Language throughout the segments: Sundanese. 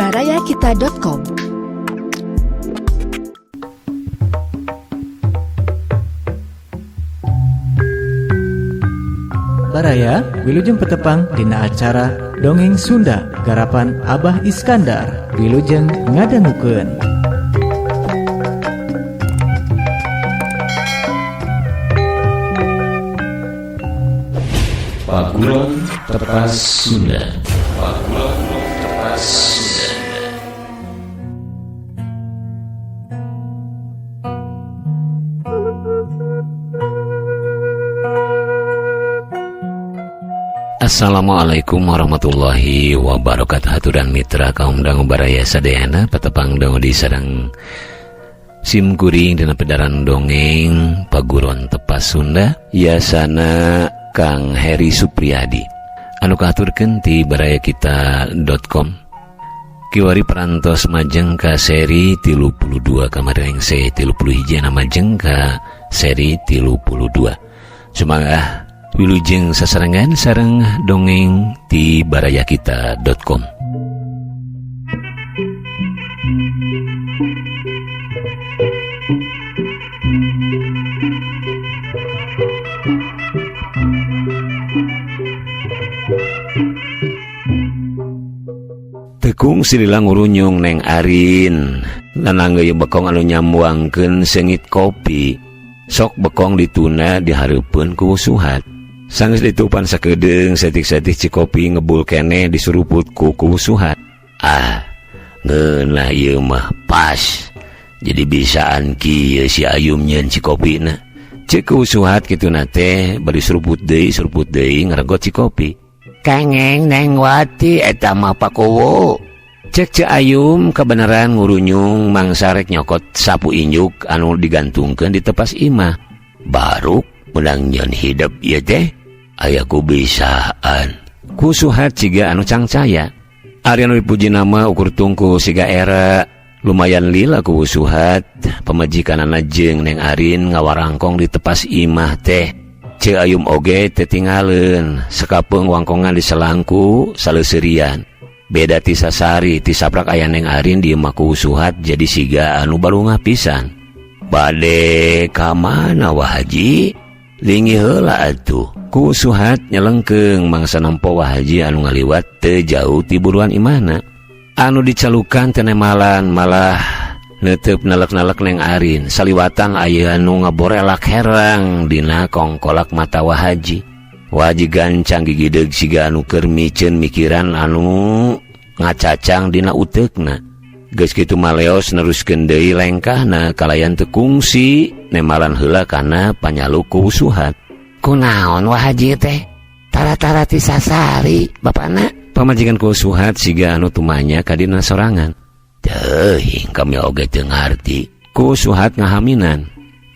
barayakita.com. Baraya, wilujeng petepang dina acara Dongeng Sunda garapan Abah Iskandar. Wilujeng ngadangukeun. Paguron Tepas Sunda. Paguron Tepas Sunda. Assalamualaikum warahmatullahi wabarakatuh. Haturan mitra kaum dangu baraya sadayana patepang dangu di sareng sim kuring dina pedaran dongeng Paguron Tepas Sunda yasana Kang Heri Supriyadi anu kahaturkeun ti barayakita.com. Kiwari parantos majeng ka seri 32 kamari rengse 31 majeng ka seri 32. Sumangga wilujeng sasarengan sareng dongeng ti barayakita.com. Tekung silila ngurunyung Neng Arin nanangge bekong anu nyambuangkeun seungit kopi. Sok bekong dituna dihareupeun ku Suhat. Sanggeus ditupan sakedeung setik-setik cikopi ngebul keneh disuruput ku Suhat. Ah, ngeunah ieu mah pas. Jadi bisaan kieu si Ayum nyeun cikopina. Ceuk ku Suhat kituna teh bari suruput deui ngaregot cikopi. Kengeng Neng Wati eta mah pakowo. Cek Ceu Ayum kebenaran ngurunyung mangsarek nyokot sapu injuk anu digantungkeun di tepas imah. Baruk menang nyeun hidep ieu teh. Aya ku bisaan. Ku Suhat ciga anu cangcaya. Ari anu dipuji nama ukur tungku siga era. Lumayan lila ku Suhat. Pamajikanana jeung Neng Arin ngawarangkong di tepas imah teh. Ceu Ayum oge teu tingaleun. Sekapeung wangkongan diselangku saleuserian. Beda ti sasari ti saprak aya Neng Arin di imah ku Suhat jadi siga anu balungah pisan. Bade ka mana Wah Haji? Linggih heula atuh. Ku Suhat nyelengkeung mangsa nempo Wah Haji anu ngaliwat teu jauh ti buruan imahna. Anu dicalukan teu nemalan malah neuteup nelek-nelek Neng Arin. Saliwatan aya anu ngaborelak herang dina kongkolak mata Wah Haji. Wah Haji gancang gigideug siga anu keur miceun mikiran anu ngacacang dina uteukna. Geus kitu maleos neruskeun deui lengkahna kalayan teu kungsi nemalan heula kana panyaluk ku Suhat. Kunaon Wah Haji teh? Tara-tara ti sasari bapana. Pamajikan ku Suhat siga anu tumanya ka dina sorangan. Teuing kami oge teu ngarti. Ku Suhat ngahaminan.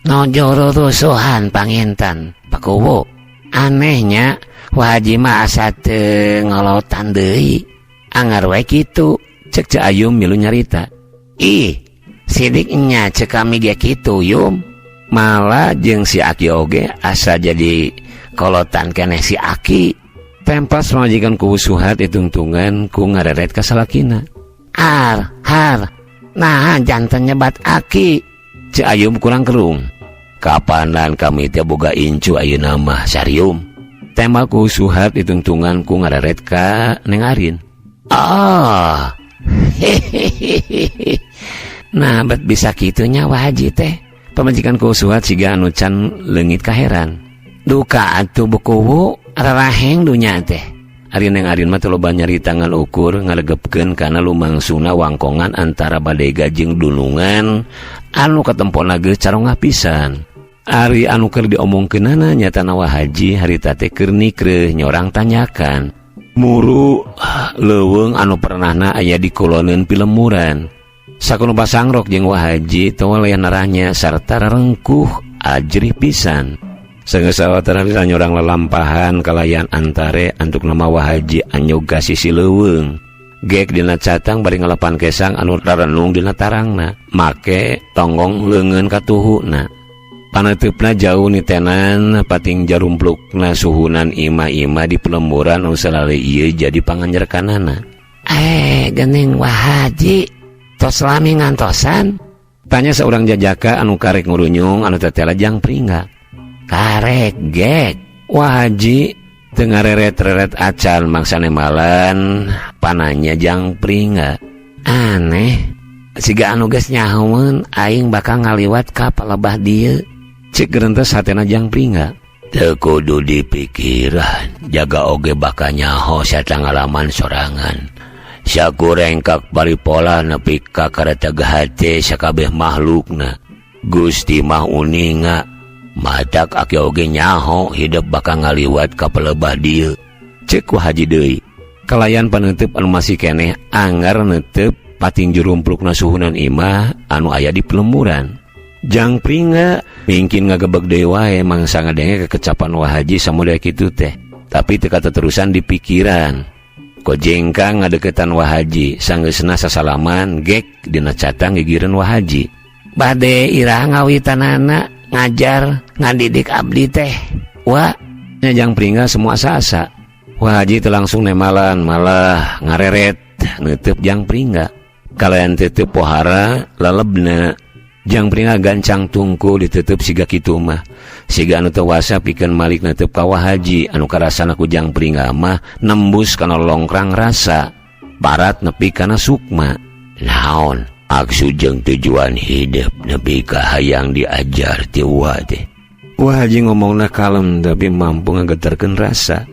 Nojo rurusuhan panginten Pakuwu. Anehnya Wah Haji mah asa teu ngolotan deui. Angar we kitu. Cek Ceu Ayum milu nyarita. Ih, sidik nya cek kami ge kitu Yum. Malah jeung si Aki oge asa jadi kolotan keneh si Aki. Tempas pamajikan ku Suhat itungtungan ku ngareret ka salakina. Ar, har, nah jantan nyebat Aki. Ceu Ayum kurang kerung. Kapanan kami teh boga incu ayeuna mah sarium. Tembak ku Suhat itungtungan ku ngareret ka Neng Arin. Oh. Hehehe. Nah, bet bisa kitunya Wah Haji teh. Pamajikan ku Suhat siga anu can leungit kaheran. Duka atuh bukuwu raraheng dunya teh. Ari Neng Arin mah teu loba nyarita ngan ukur ngalegepkeun kana lumangsungna wangkongan antara badega jeung dunungan anu katempona geus carongah pisan. Ari anu keur diomongkeunana nyatana Wah Haji harita teh keur nikreuh nyorang tanyakan. Muru leuweung anu pernahna aya di kuloneun pilemuran. Sakunu pasangrok jeung Wah Haji teu naranya sarta rerengkuh ajrih pisan. Sanggeus sawatara nyorang lalampahan kalayan antare antuk nama Wah Haji anyog ka sisi leuweung. Gek dina catang bari ngalapan kesang anu rarenung dina tarangna, make tonggong leungeun katuhuna. Paneuteup jauh nitenan pating jarumplukna suhunan imah-imah di pelemburan anu salale ieu jadi panganjerkanana. Gening Wa Haji tos lami ngantosan? Tanya seorang jajaka anu karek ngurunyung anu tetela Jang Pringga. Karek gek. Wa Haji teu ngareret-reret acan mangsa nemalan pananya Jang Pringga. Aneh, siga anu geus nyahoeun aing bakal ngaliwat ka palebah dieu. Cek gerentes hatena Jang Pringga. Teu kudu dipikiran, jaga oge bakal nyaho sarta ngalaman sorangan. Sakurengkak paripola nepi ka kareteg hate sakabeh makhlukna. Gusti mah uninga, matak aki oge nyaho hidup bakal ngaliwat ka palebah dieu. Cek Wa Haji deui. Kalayan paneunteup anu masih keneh anggar neunteup pating jurumplukna suhunan imah anu aya di pelemburan. Jang Pringga mingkin ngagebeg deui wae mangsa ngadenge kekecapan Wa Haji samuda kitu teh. Tapi teu kateterusan di pikiran. Kojengkang ngadeukeutan Wa Haji sanggeusna sasalaman gek dina catang gigireun Wa Haji. Bade iraha ngawitanana ngajar ngadidik abdi teh. Wa nya Jang Pringga semua asa-asa. Wa Haji teu langsung nemalan malah ngareret neuteub Jang Pringga. Kalayan teu pohara lalebna. Jang Pringga gancang tungku ditutup siga kitu mah. Siga anu teu wasa pikeun malik neuteub ka Wa Haji anu karasana ku Jang Pringga mah nembus kana longkrang rasa. Barat nepi kana sukma. Naon maksud jeung tujuan hidup nepi ka hayang diajar ti Wa teh. Wa Haji ngomongna kalem tapi mampu ngageterkeun rasa.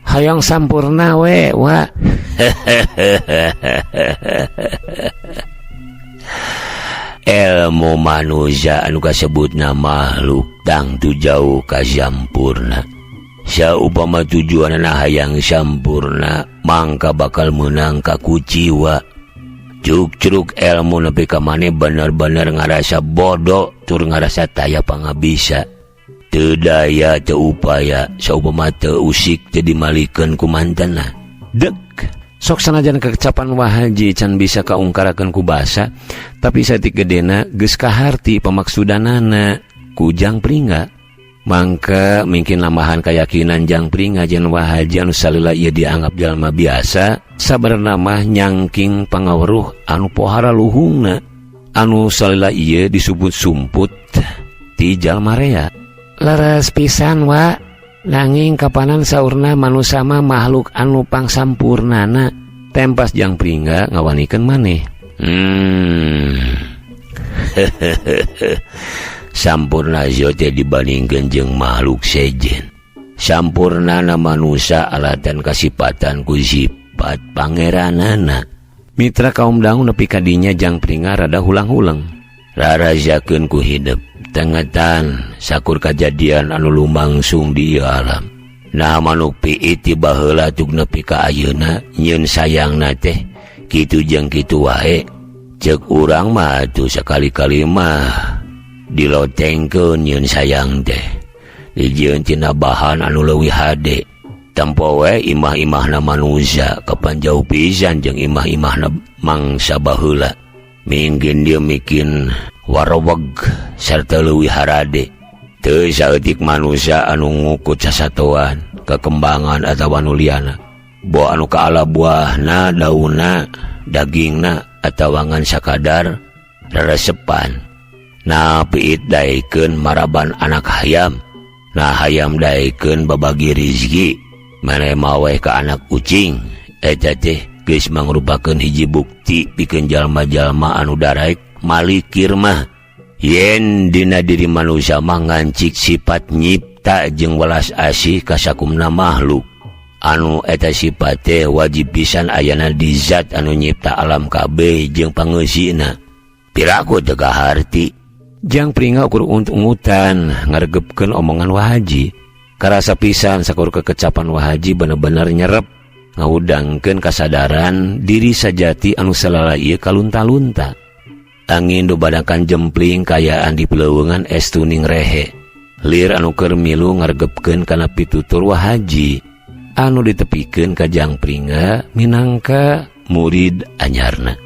Hayang sampurna we Wa. Ilmu manusia anu kasebutna makhluk tangtu jauh ka sampurna. Saupama tujuanana hayang sampurna mangka bakal meunang ka kuciwa. Cuk-curug ilmu nepi ka maneh bener-bener ngarasa bodoh tur ngarasa taya pangabisa. Teu daya teu upaya saupama teu usik teu dimalikeun ku mantanna. Dek sok sanajan kekecapan Wa Haji can bisa kaungkarakeun ku basa, tapi saeutik gedena geus kaharti pamaksudanana ku Jang Pringga. Mangka mungkin nambahan keyakinan Jang Pringga jeung Wa Haji anu salila ieu dianggap jalma biasa, sabarna mah nyangking pangaweruh anu pohara luhungna, anu salila ieu disebut sumput ti jalma rea. Leres pisan Wa. Nanging kapanan saurna manusa mah makhluk anu pangsampurnana. Tempas Jang Pringga ngawanikeun maneh. Sampurna zio teh dibandingkeun jeung makhluk sejen. Sampurnana manusa alatan kasipatan ku sifat pangeranana. Mitra kaum dangu nepi ka dinya Jang Pringga rada hulang-huleng. Rarajakeun ku hidup tengetan sakur kajadian anu lumangsung di alam. Nah manuk piit ti baheula tug nepi ka ayeuna nyeun sayangna teh kitu jeung kitu wae. Ceuk urang mah atuh sakali-kali mah dilotengkeun nyeun sayang teh. Dijieun tina bahan anu leuwih hade. Tempo we imah-imahna manusia kapan jauh pisan jeung imah-imahna mangsa baheula. Mingkin dia mikin waroweg serta leuwih harade. Teu saeutik manusia anu ngukut sasatoan, kekembangan atawa nu liana. Boa anu kaala buahna, daunna, dagingna atawa ngan sakadar reresepan. Nah piit daekeun maraban anak hayam. Nah hayam daekeun babagi rizki. Mane maweh ka anak ucing. Eta teh geus mangrupakeun hiji bukti pikeun jalma-jalma anu daraek malikir mah. Yen dina diri manusia mah ngancik sifat nyipta jeung welas asih ka sakumna makhluk. Anu eta sifat teh wajib pisan ayana di zat anu nyipta alam kabeh jeung pangeusina. Piraku teu kaharti. Jang Pringga ukur ungut-ungutan ngaregepkeun omongan Wa Haji. Karasa pisan sakur kekecapan Wa Haji bener-bener nyerep ngahudangkeun kasadaran diri sajati anu salala ieu kalunta-lunta. Angin dubadakan jempling kayaan di peleuweungan es tuning rehe. Lir anu keur milu ngaregepkeun kana pitutur Wa Haji anu ditepikeun ka Jang Pringga minangka murid anyarna.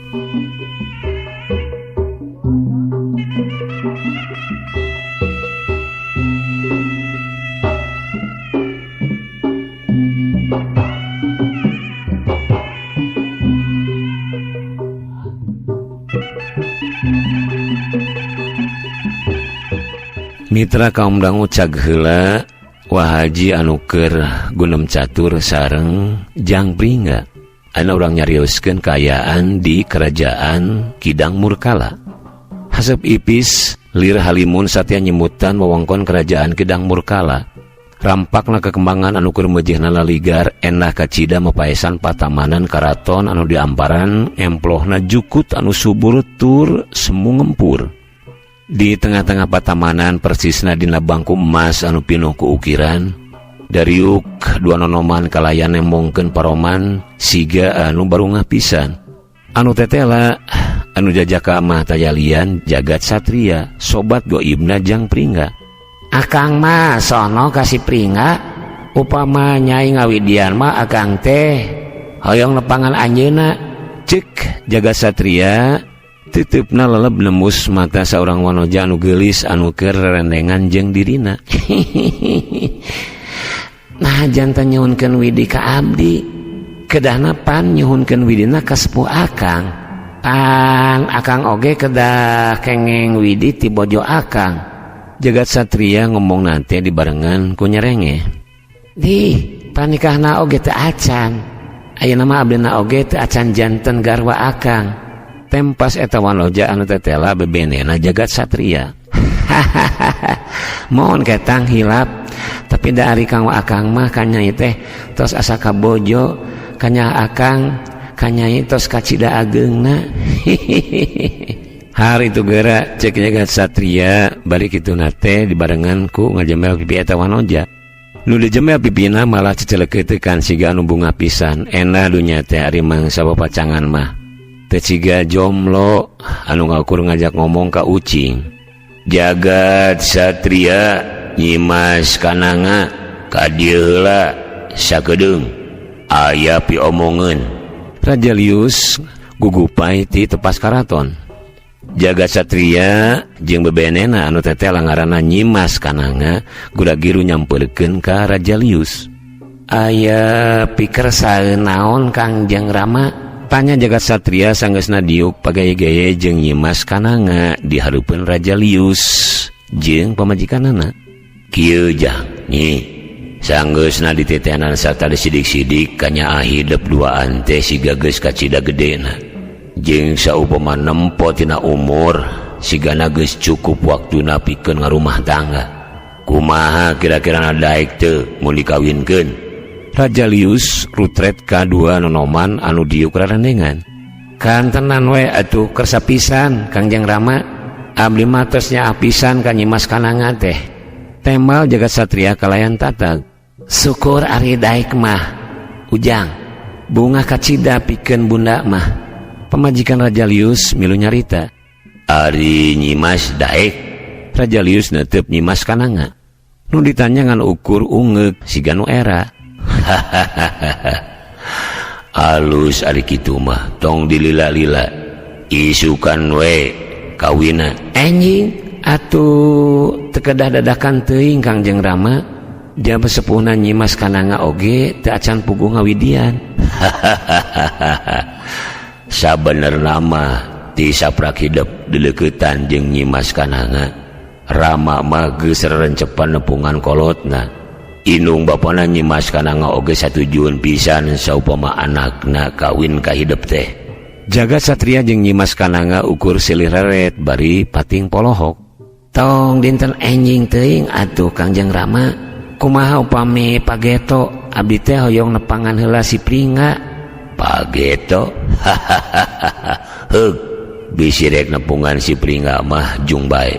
Mitra kaum dangu cag heula Wa Haji anu keur gunem catur sareng Jang Pringga. Anu urang nyarioskeun kaayaan di kerajaan Kidang Murkala. Haseup ipis lir halimun satya nyemutan wewengkon kerajaan Kidang Murkala. Rampakna kekembangan anu keur meujeuhna laligar endah kacida mapaesan patamanan karaton anu diamparan emplohna jukut anu subur tur semu ngempur. Di tengah-tengah patamanan persisna dina bangku emas anu pinuh ku ukiran dariuk dua nonoman kalayan nembongkeun paroman siga anu barungah pisan. Anu tetela anu jajaka mah tayalian Jagat Satria sobat goibna Jang Pringga. Akang mah sono kasih Pringga upama nyai ngawidian mah akang teh hoyong nepangan anjeunna. Cek Jagat Satria titipna leleb nembus mata seorang wanoja anu geulis anu keur rerendengan jeung dirina. Nah jantan nyuhunkeun widi ka abdi kedahna pan nyuhunkeun widina ka sepuh akang pan akang oge kedah kengeng widi ti bojo akang. Jagat Satria ngomong nanti dibarengan ku nyerenge. Di panikahna oge teu acan ayeuna mah abdina oge teu acan janten garwa akang. Tempas eta wanoja anu tetela bebenena Jagat Satria. Mohon ketang hilap tapi da ari kang akang mah kanyai teh tos asa kabojo kanya akang kanyai tos kacida ageungna. Hari itu gerak cek Jagat Satria balik itu nate dibarengan ku ngajemel pipi eta wanoja. Nu dijemel pipina malah ceceleketekan siga anu bunga pisan. Endah dunya teh ari mangsa papacangan mah. Teu ciga jomblo anu ngakur ngajak ngomong ka ucing. Jagat Satria Nyimas Kananga ka dieu heula sakedeung aya piomongeun. Raja Lius gugupai ti tepas karaton. Jagat Satria jeung bebenena anu teteh ngaranna Nyimas Kananga gudagiru nyampeurkeun ka Raja Lius. Aya piker saeun naon Kang Jeng Rama? Tanya Jagat Satria sanggeusna diuk pagaye-gaye jeung Nyimas Kananga di hareupeun Raja Lius jeung pamajikanana. Kieu jang nyi sanggeusna dititenan sarta disidik-sidik kanyaah hidep duaan teh siga geus kacida gedena. Jeung saupama nempo tina umur sigana geus cukup waktuna pikeun ngarumah tangga. Kumaha kira-kira daek teu mun dikawinkeun? Raja Lius rutret ka dua nonoman anu diuk rarendengan. Kantenan we atuh kersa pisan Kang Jeng Rama abdi mah tos nyaah pisan ka Nyimas Kananga teh. Temal Jagat Satria kalayan tatag. Syukur ari daek mah ujang bunga kacida pikeun bunda mah. Pamajikan Raja Lius milu nyarita. Ari Nyimas daek. Raja Lius netep Nyimas Kananga. Nu ditanya ngan ukur ungeuk siga nu era. Alus ari kitu mah tong dilila-lila isukan we kawina. Anjing atuh teu kedah dadakan teuing Kang Jeng Rama. Jam sepuhna Nyimas Kananga oge teu acan puguh ngawidian. Sabenerna mah ti saprak hidep dileuketan jeung Nyimas Kananga. Rama mah geus rerencepan nepungan kolotna. Indung bapana Nyimas Kananga oge satujuan pisan saupama anakna kawin ka hidep teh. Jagat Satria jeung Nyimas Kananga ukur silih reret bari pating polohok. Tong dinten enjing teuing atuh Kang Jeng Rama. Kumaha upami pageto abdi teh hoyong nepangan heula si Pringga. Pageto? Heug, bisi rek nepungan si Pringga mah jung bae.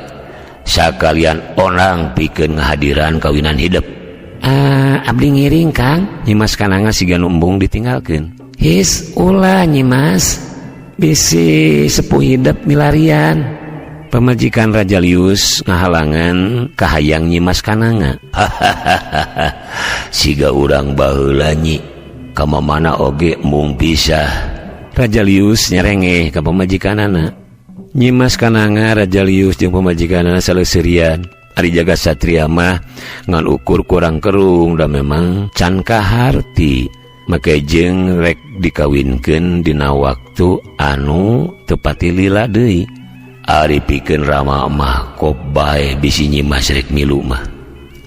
Sakalian onang pikeun ngahadiran kawinan hidep. Abdi ngiring Kang. Nyimas Kananga siga nu embung ditinggalkeun. His ulah Nyimas bisi sepuh hidep milarian. Pamajikan Raja Lius ngahalangan kahayang Nyimas Kananga. Siga urang baheula nyi ka mamana oge mung pisah. Raja Lius nyerengeh ka pamajikanana. Nyimas Kananga Raja Lius jeung pamajikanana saleuserian. Ari Jagat Satria mah ngan ukur kurang kerung da memang can kaharti. Make jeung rek dikawinkeun dina waktu anu teu pati lila deui. Ari pikeun Rama mah kop bae bisi Nyimas rek milu mah.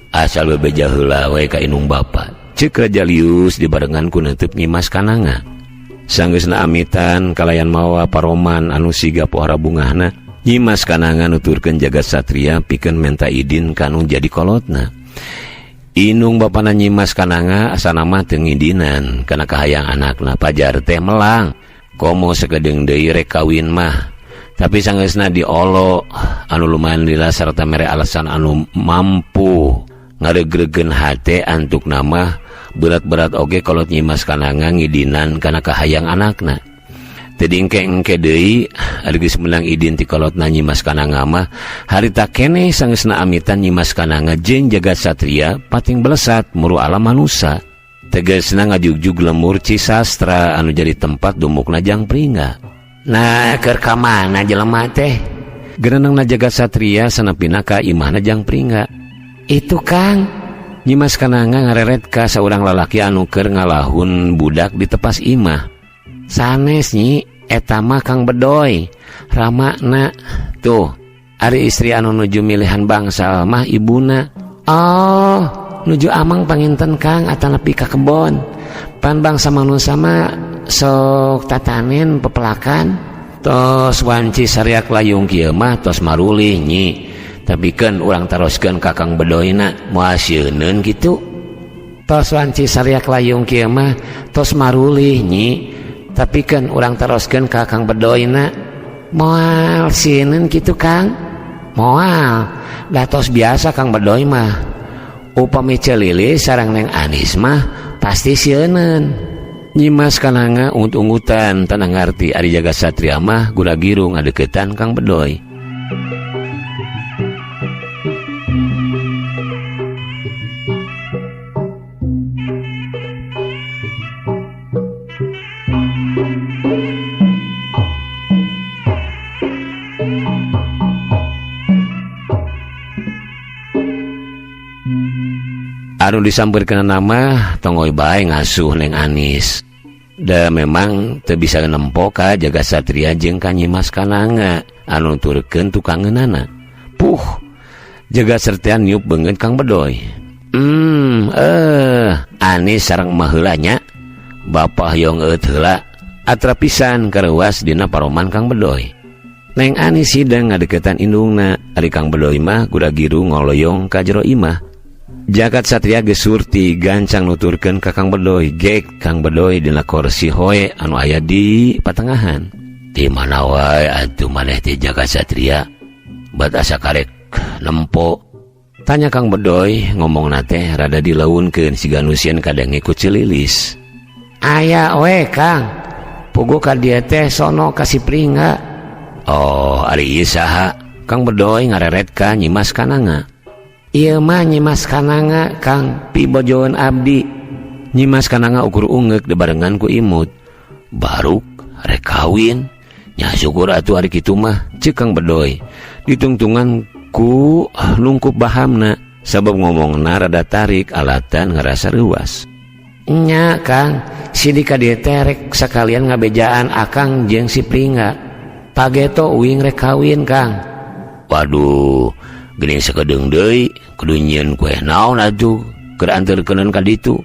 Asal bebeja heula we ka indung bapa. Ceuk Raja Lius dibarengan ku neuteub Nyimas Kananga. Sanggeusna amitan kalayan mawa paroman anu siga pohara bungahna, Nyimas Kananga nuturkeun Jagat Satria pikeun menta idin ka nu jadi kolotna. Indung bapana Nyimas Kananga asana mah teu ngidinan kana kahayang anakna pajar teh melang. Komo sakedeung deui rek kawin mah. Tapi sanggeusna diolo anu lumayan lila sarta mere alasan anu mampu ngareugreugkeun hate antukna mah berat-berat oge kolot Nyimas Kananga ngidinan kana kahayang anakna. Teu diengke-engke deui ari geus meunang idin ti kolotna Nyimas Kananga mah harita keneh sanggeusna amitan Nyimas Kananga jeung Jagat Satria pating belesat muru alam manusa. Tegasna ngajugjug lemur Cisastra anu jadi tempat dumukna Jang Pringga. Nah, keur ka mana jelema teh? Gerenengna Jagat Satria sanepina ka imahna Jang Pringga. Itu Kang. Nyimas Kananga ngareret ka saurang lalaki anu keur ngalahun budak di tepas imah. Sanes nyi, eta mah Kang Bedoy. Ramana tuh, ari istri anu nuju milihan bangsal mah ibuna. Oh, nuju amang panginten Kang atanapi ka kebon. Pan bangsa manusia mah sok tatanen pepelakan. Tos wanci sariak layung kieu mah tos marulih nyi. Tapi kan urang taroskeun ka Kang Bedoyna moal sieuneun kitu. Tos wanci sariak layung kieu mah tos marulih nyi. Tapi kan urang taroskeun ka Kang Bedoyna moal sieuneun kitu Kang. Moal, da tos biasa Kang Bedoy mah. Upami Celilis sareng Neng Anis mah pasti sieuneun. Nyimas Kananga ungut-ungutan tanah ngarti ari Jagat Satria mah gura-giru ngadeukeutan Kang Bedoy. Anu disampeurkeun nama tongoy bae ngasuh Neng Anis. Da memang teu bisa nempo ka Jagat Satria jeung ka Nyimas Kananga anu nuturkeun tukangeunana. Puh, Jagat Satria niup beungeut Kang Bedoy. Anis sareng mah heula nya. Bapa hoyong eut heula atra pisan kareuwas dina paroman Kang Bedoy. Neng Anis hidang ngadeukeutan indungna, ari Kang Bedoy mah gura-giru ngoloyong ka jero imah. Jagat Satria geus surti gancang nuturkeun ka Kang Bedoy, gek Kang Bedoy dina kursi hoe anu aya di patengahan. Di mana wae atuh maneh teh Jagat Satria? Bat asa karek nempo. Tanya Kang Bedoy ngomongna teh rada dilaunkeun siga nu sieun kadenge ku Celilis. Aya we Kang, puguh ka dieu teh sono ka si Pringga. Oh, ari ieu saha? Kang Bedoy ngareret ka Nyimas Kananga. Ieu mah Nyimas Kananga Kang, pibojoeun abdi. Nyimas Kananga ukur ungeuk dibarengan ku imut. Baruk rek kawin. Nya syukur atuh ari kitu mah, ceuk Kang Bedoy. Ditungtungan ku lungkup bahamna sabab ngomongna rada tarik alatan ngarasa reuas. Nya Kang, sidik ka dieu teh rek sakalian ngabejaan Akang jeung si Pringga. Pageto uing rek kawin Kang. Waduh, geuning sakedeung deui kudu nyieun kue naon atuh keur anterkeuneun ka ditu.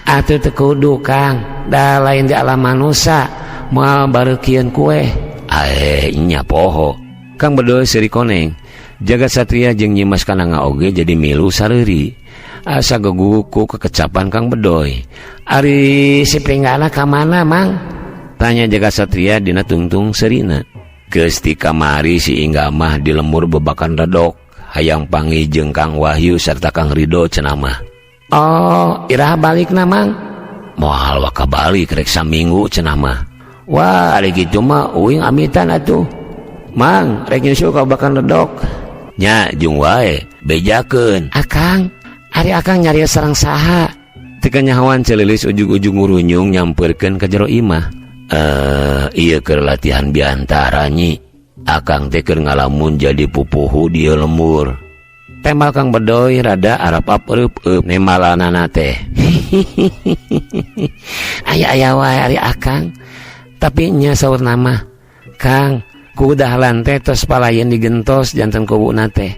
Atuh teu kudu Kang, da lain di alam manusa moal bareukieun kue. Ae nya poho. Kang Bedoy seuri koneng. Jagat Satria jeung Nyimas Kananga oge jadi milu sareuri. Asa geguku ku kekecapan Kang Bedoy. Ari si Pringgana ka mana Mang? Tanya Jagat Satria dina tungtung serina. Geus ti kamari si Ingga mah di lemur bebakan redok, hayang panggih jeung Kang Wahyu sarta Kang Ridho cenah mah. Oh, iraha balikna Mang? Moal waka balik rek saminggu cenah mah. Wah, ari kitu mah uing amitan atuh. Mang, rek nyusul ka babakan redok. Nya jung wae, bejakeun. Akang, ari akang nyarios sareng saha? Teu kanyahoan Celilis ujug-ujug ngurunyung nyampeurkeun ka jero imah. Ieu keur latihan biantara nyi. Akang teh keur ngalamun jadi pupuhu di lembur. Tembal Kang Bedoy rada arap-ap eup-eup nemalanana teh. Aya-aya wae ari akang. Tapi nya saur nama, Kang, Ku dahlan teh tos palayen digentos janten kuwuna teh.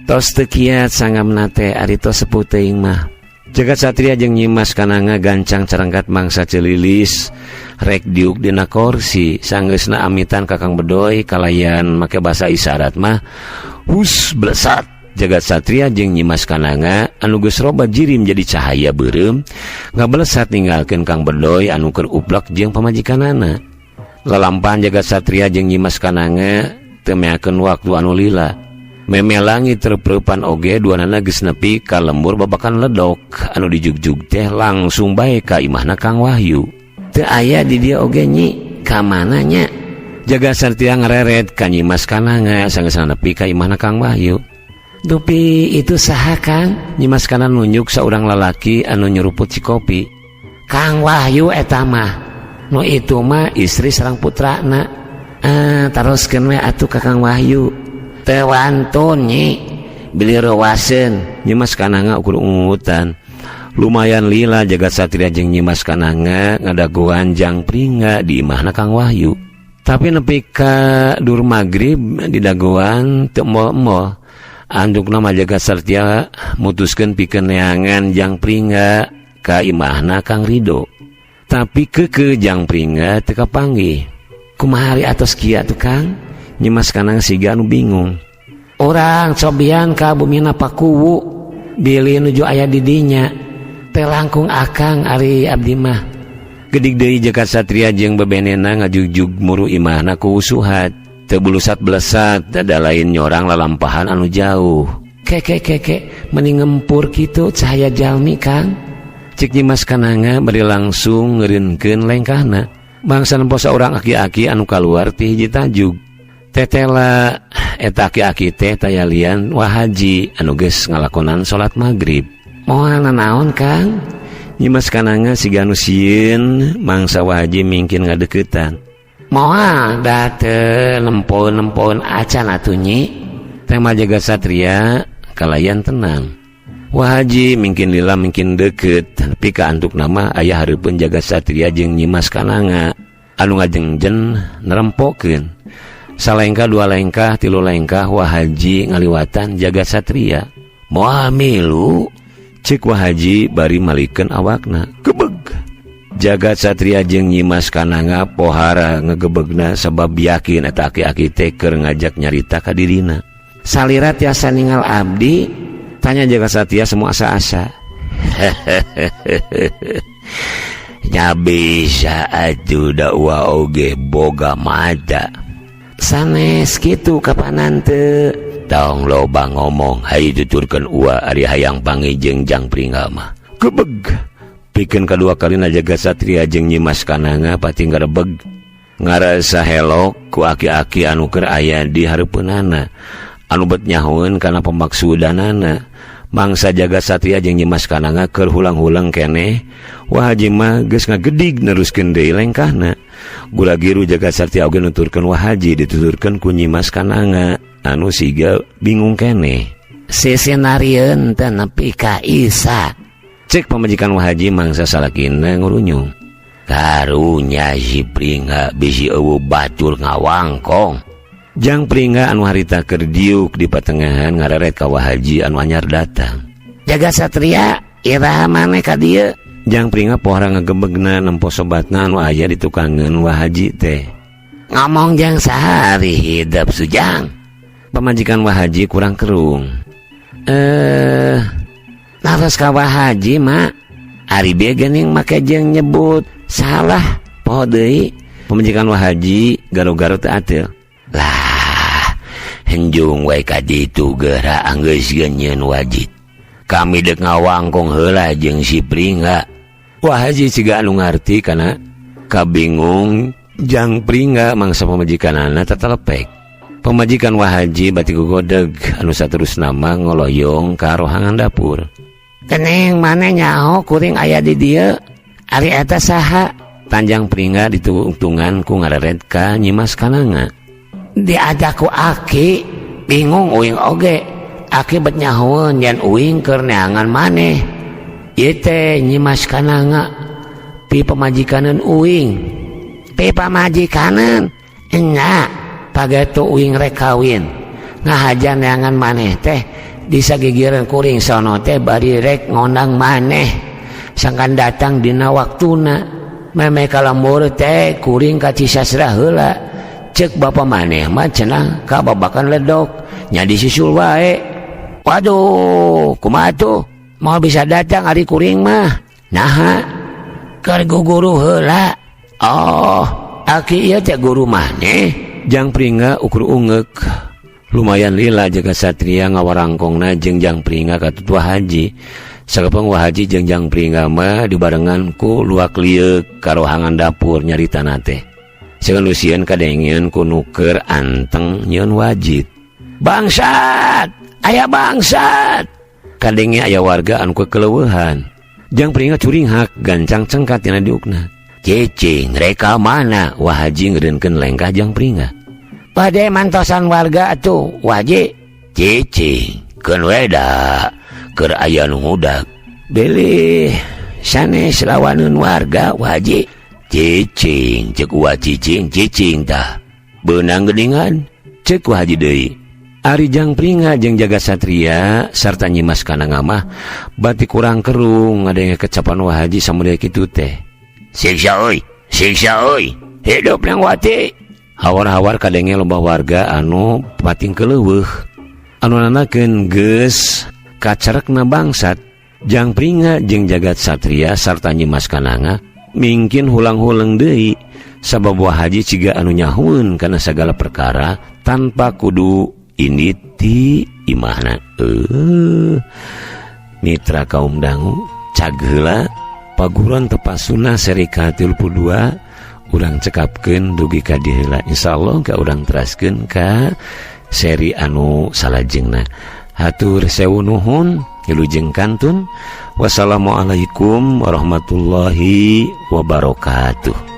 Tos teu kiat sangamna teh ari tos sepuh teuing mah. Jagat Satria jeung Nyimas Kananga gancang carangkat mangsa celilis rek diuk dina korsi sanggeusna amitan ka Kang Bedoy kalayan make basa isyarat mah hus blesat. Jagat Satria jeung Nyimas Kananga anu geus roba jirim jadi cahaya beureum ngablesat ninggalkeun Kang Bedoy anu keur uplek jeung pamajikanana. Lalampahan Jagat Satria jeung Nyimas Kananga teu meakeun waktu anu lila. Meme langit terperepan oge duanana geus nepi ka lembur babakan ledok anu dijugjug teh langsung bae ka imahna Kang Wahyu. Teu aya di dieu oge nyi, ka mana nya? Jagat Satria ngareret ka Nyimas Kananga sanggeusna nepi ka imahna Kang Wahyu. Dupi itu saha Kang? Nyimas Kananga nunjuk saurang lalaki anu nyeruput cikopi. Kang Wahyu eta mah. Nu itu mah istri sareng putrana. Taroskeun we atuh ka Kang Wahyu. Teu wantun nyi, beli rewaseun. Nyimas Kananga ukur ungutan. Lumayan lila Jagat Satria jeung Nyimas Kananga ngadagoan Jang Pringga di imahna Kang Wahyu. Tapi nepi ka dur magrib di dagoan teu emol-emol. Andukna mah Jagat Satria mutuskeun pikeun neangan Jang Pringga ka imahna Kang Rido. Tapi keukeuh Jang Pringga teu kapanggih. Kumaha ari atos kieu atuh Kang? Nyimas Kananga siga anu bingung. Urang cobian ka bumina Pakuwu bilih nuju aya di dinya. Teu langkung akang ari abdi mah. Gedig deui Jagat Satria jeung bebenena ngajugjug muru imahna ku Suhat. Teu bulusat blesat da lain nyorang lalampahan anu jauh. Keke keke meni ngempur kitu cahaya jalmi Kang. Cik Nyimas Kananga bari langsung ngeureunkeun lengkahna. Bangsa nempo saurang aki-aki anu kaluar ti hiji tajug. Tetela eta aki-aki teh tayalian Wahaji anu geus ngalakonan salat magrib. Moal nanaon Kang? Nyimas Kananga siga anu sieun mangsa Wahaji mingkin ngadeuketan. Moal da teu nempo-nempoeun acan atuh nyi. Tema Jagat Satria kalayan tenang. Wahaji mingkin lila mingkin deukeut tapi ka antuk nama aya hareupeun Jagat Satria jeung Nyimas Kananga anu ngajengjen nerempokeun. Salengkah dua lengkah tilu lengkah Wahaji ngaliwatan Jagat Satria. Moal milu cek Wahaji bari malikeun awakna. Gebeg. Jagat Satria jeung Nyimas Kananga pohara ngegebegna sabab yakin eta aki-aki teh keur ngajak nyarita ka dirina. Salira tiasa ningal abdi? Tanya Jagat Satria semua asa-asa. Nya bisa atuh da uwa oge boga mata. Sanes kitu kapanan teu? Tong loba ngomong hayu tuturkeun uwa ari hayang panggih jeung Jang Pringga mah. Gebeg. Pikeun kadua kalina Jagat Satria jeung Nyimas Kananga pati ngarebeg. Ngarasa helok ku aki-aki anu keur aya di hareupeunana. Anu bet nyahoeun kana pemaksudanana. Mangsa Jagat Satria jeung Nyimas Kananga keur hulang-hulang keneh, Wahaji mah geus ngagedig neruskeun deui lengkahna. Gura-giru Jagat Satria oge nuturkeun Wahaji dituturkeun ku Nyimas Kananga anu siga bingung keneh. Sesenarieun teh nepi ka Isa. Cek pamajikan Wahaji mangsa salakina ngurunyung. Karunya si Pringga bisi eueuh batur ngawangkong. Jang Pringga anu harita keur diuk di patengahan ngareret ka Wahaji anu anyar datang. Jagat Satria iraha maneh ka dieu? Jang Pringga pohara ngagebegna nempo sobatna anu aya di tukangeun Wahaji teh. Ngomong jang saha ari hidep sujang? Pamajikan Wahaji kurang kerung. Naros ka Wahaji mak. Ari bieu geuning make jeung nyebut salah poho deui. Pamajikan Wahaji garo-garo teu ateul. Lah, henjung wae ka ditu geura anggeus geunyeun wajit. Kami dek ngawangkong heula jeung si Pringga. Wahaji siga anu ngarti kana kabingung Jang Pringga mangsa pamajikanana tetelepek. Pamajikan Wahaji bati gogodeg anu saterusna mah ngoloyong ka rohangan dapur. Keneng maneh nyaho kuring aya di dieu? Ari eta saha? Tanjang Pringga ditungtungan ku ngareret ka Nyimas Kananga. Diajak ku aki, bingung uing oge. Aki bet nyahoeun yen uing keur neangan maneh. Ieu teh Nyimas Kananga pi pamajikaneun uing. Pi pamajikaneun? Enya, Pagetu uing rek kawin ngahaja neangan maneh teh disagigireun kuring sono teh bari rek ngondang maneh sangkan datang dina waktuna meme ka lembur teh kuring ka Cisasra heula cek bapa maneh mah cenah ka babakan ledok nya disusul wae. Waduh, kumaha tuh mau bisa datang ari kuring mah naha keur guguru heula. Oh, aki ieu teh guru maneh. Jang Pringga ukur ungeuk. Lumayan lila Jagat Satria ngawarangkongna jeung Jang Pringga katut Wa Haji. Sakepeng Wa Haji jeung Jang Pringga mah dibarengan ku luak lieuk ka rohangan dapur nyaritana teh. Sieun sieun kadengeun ku nu keur anteng nyeun wajit. Bangsat, aya bangsat. Kadenge aya warga anu kekeleueuhan. Jang Pringga curinghak gancang cengkat tina diukna. Cicing reka mana? Wa Haji ngeureunkeun lengkah Jang Pringga. Bade mantosan warga atuh Wa Haji. Cicing keun we da keur aya nu ngudag. Bilih sanes lawaneun warga Wa Haji. Cicing ceuk Wa cicing cicing tah. Beunang geuningan ceuk Wa Haji deui. Ari Jang Pringga jeung Jagat Satria sarta Nyimas Kananga mah bati kurang kerung ngadenge kecapan Wa Haji samudia kitu teh. Siksa euy, siksa euy, hidup Nang Wati. Hawar-hawar kadenge loba warga anu pating keleuweuh. Anu nanakeun geus kacarekna bangsat. Jang Pringga jeung Jagat Satria sarta Nyimas Kananga mingkin hulang-huleng deui sabab Wa Haji ciga anu nyahueun kana sagala perkara tanpa kudu indit ti imahna. Mitra kaum dangu cag heula paguron tepas sunnah seri ka-32 urang cekapkeun dugi ka dieu heula. Insyaallah ka urang teraskeun ka seri anu salajengna. Hatur sewu nuhun, wilujeng kantun. Wassalamualaikum warahmatullahi wabarakatuh.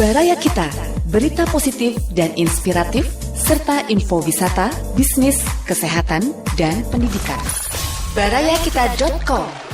Baraya Kita, berita positif dan inspiratif, serta info wisata, bisnis, kesehatan, dan pendidikan. Barayakita.com.